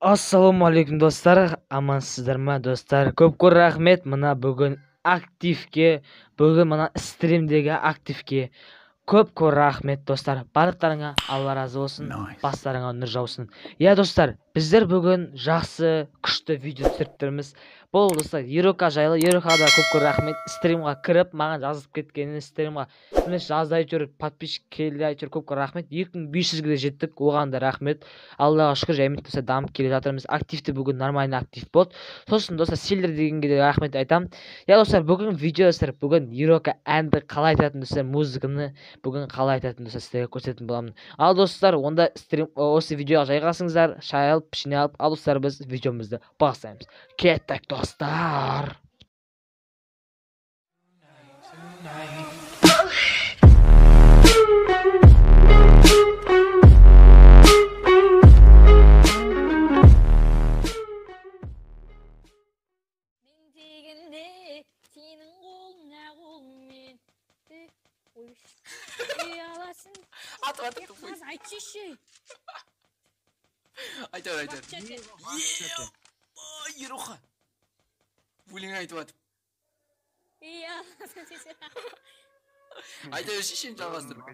Ассалаумағалейкум, достар! Амансыздар ма, достар? Көп көп рахмет мына бүгін активке, бүгін мына стримдегі активке көп көп рахмет, достар. Барлықтарыңа Алла разы болсын, бастарыңа нұр жаусын. Иә, достар, біздер бүгін жақсы, күшті видео түсіріп тұрмыз. Бұл, достар, Ерока жайлы. Ерокаға да көп көп рахмет. Стримға кіріп, маған жазып кеткеніне, стримға міне жазды әйтеуір, подписчик келді әйтеуір, көп көп рахмет. 2500-ге де жеттік, оған да рахмет. Аллаға шүкір, жаймен достар дамып келе жатырмыз. Активті бүгін нормальный актив болды. Сосын, достар, Сильдер дегенге де рахмет айтамын. Иә, достар, бүгін видео, достар, бүгін Ерока әнді қалай айтатын, достар, музыканы бүгін қалай айтатын, достар, сіздерге көрсететін боламын. Ал, достар, онда стрим осы видеоға жайғасыңыздар, шай алып, пішіне алып, ал, достар, біз видеомызды бастаймыз. Кеттік, достар. Мен дегенде сенің қолыңа қолыңмен ой, ұяласың. Атып атып тупой. Қаз, айтшы. Айта бер, айта бер. Ероха. Өлең айтып атып. Ұяласың десе. Айта берші, шешем, жалғастырып.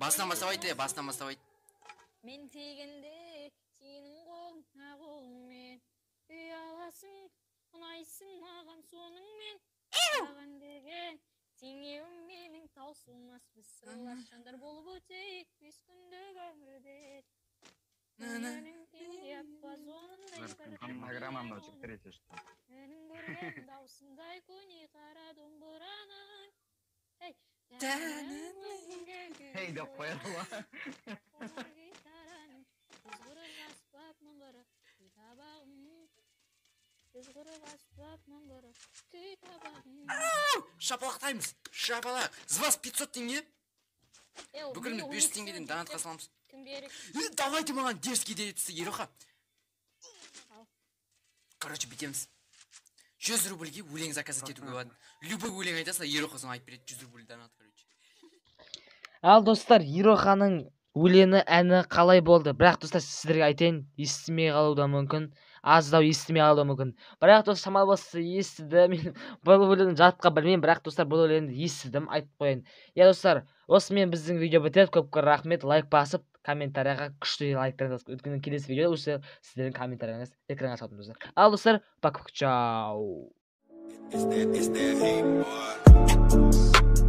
Басынан бастап айт, басынан бастап айт. Мен дегенде сенің қолыңа қолыңмен ұяласың, ұнайсың маған соныңмен. Саған деген теңеуім менің таусылмас. Біз сырлас жандар болып өтейік бес күндік өмірде. Менің диапазонындай бір Фонограмма мынау жігіттер, если что. Менің көрген даусындай көне қара домбыраның. Ей, Ей деп қояды ғой. Қоңыр гитараның Жүз аспап мұңғыры күй табағым. Жүз аспап мұңғыры күй табағым. Шапалақтаймыз. Шапалақ. С вас 500 теңге. Е, Бүкіліміз міне 500 12 теңгеден донатқа саламыз. Кім берік? Давайте, маған дерзкий идея түсті, Ероха. Ал. Короче, бүйтеміз. 100 рубльге өлең заказать етуге болады. Любой өлең айтасың, Ероха соны айтып береді. 100 рубль донат, короче. Ал, достар, Ероханың өлеңі, әні қалай болды? Бірақ, достар, сіздерге айтайын, естімей қалуы да мүмкін, аздау естімей қалуы да мүмкін. Бірақ, достар, шамалы болса естіді. Мен бұл өлеңді жатқа білмеймін, бірақ, достар, бұл өлеңді естідім, айтып қояйын. Иә, достар, осымен біздің видео бітеді. Көп көп рахмет, лайк басып, комментарияға күшті лайктарыңызды жазып, өйткені келесі видеода осы сіздердің комментарияңыз экранға шығатын, достар. Ал, достар, пока, чао. It's that hate, boy.